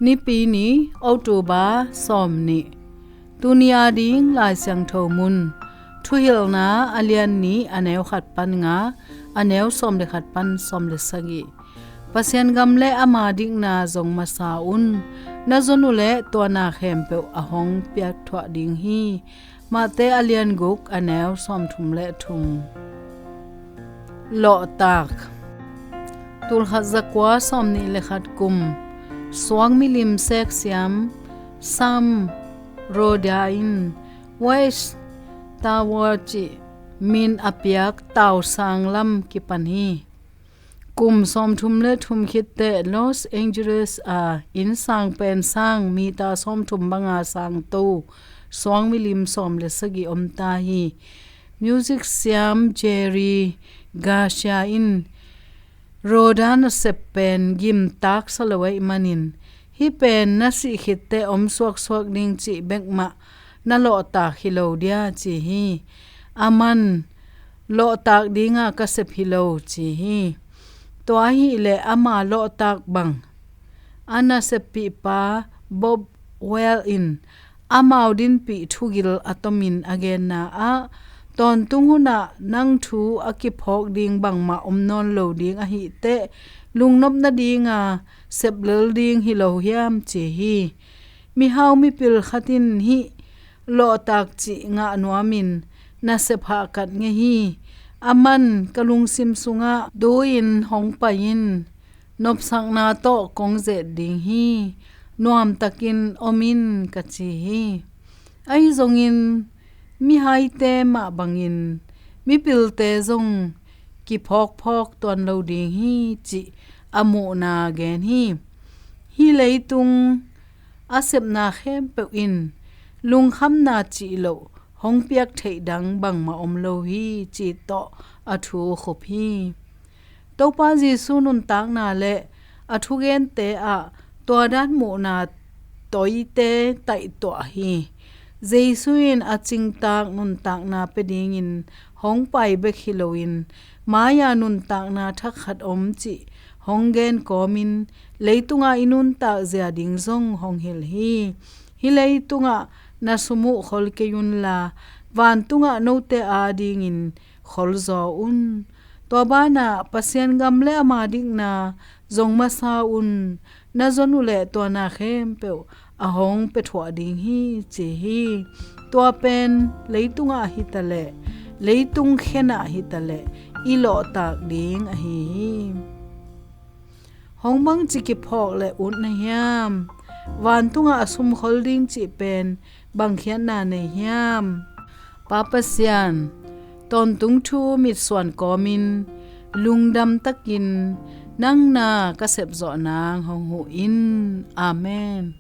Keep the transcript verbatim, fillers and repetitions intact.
Nipi ni, October sawm nih. Tuni a ding Lai Siangtho mun, Thuhilhna a lian nih, a neu khat pan nga, a neu sawm le khat pan sawm le sagih. Pasian gam le ama dikna zong masa un, na zon uh leh tua na khempeuh a hong piakthuah ding hi. Matthai a lian guk, a neu sawm thum le thum. Lawhtak. Tulkhat zakua sawm nih le khat kum, suang milim seksiam Sam Rhoda in Watch Tower cih min a piak tausang lam kipan hi. Kum sawm thum le thum khit teh Los Angeles a inn sang pen sang mita sawm thum banga sangto suang milim sawm le sagih om ta hi. Music siam Jerry Garcia in Rhoda nasep pen gimtak sa lo ahih manin, hih pen na sih khit teh om suaksuak ding cih bek mah na lawhtak hi lo dia, ci hi. Aman lawhtak dinga ka sep hi lo, ci hi. Tua ahih leh ama lawhtak bang a naseppihpa Bob Welch in amau dinpih thugil a tomin a genna ah, tawntung hunah nang thu a kiphawk ding bangmah om nawn lo ding ahih teh, lungnop nadinga sep lel ding hi lo hiam, ci hi. Mihau mipil khat in hih lawhtak cih ngah nuamin nasep hahkat ngei hi. Aman ka lungsim sungah du-in hong pai in, nopsakna tawh kong zet ding hi, nuamtakin om in, ka ci hi. Ahi zongin mihaite mah bangin mipilte zong kiphawkphawk tuan lo ding hi, cih a muhna gen hi. Hih leitung a sepna khempeuh in lungkhamna cih loh hong piak theih dang bangmah om lo hi, cih tawh a thu khup hi. Topa Jesu nuntakna le a thugente ah tua dan muhna toite taihtuah hi. Jesu in a cingtak nuntakna pia dingin hong pai bek hi loin, mai-a nuntakna thak khat om cih hong gen kawmin, leitunga i nuntak zia ding zong hong hilh hi. Hih leitungah na sum uh khol kei unla, vantungah note adingin khol zaw un. Tua banah Pasian gam le ama dikna zong masa un, na zon uh leh tua na khempeuh a hong piakthuah ding hi, ci hi. Tua pen leitungah hitaleh, leitung khenah hitaleh i lawhtak ding ahi hi. Hong bangci kiphawk le ut na hiam? Vantungah a sum khol ding cih pen bang khiatna nei hiam? Pa Pasian, tawntung thu mitsuan kawmin lungdam takin nang na ka sepzawh nang hong huh in. Amen.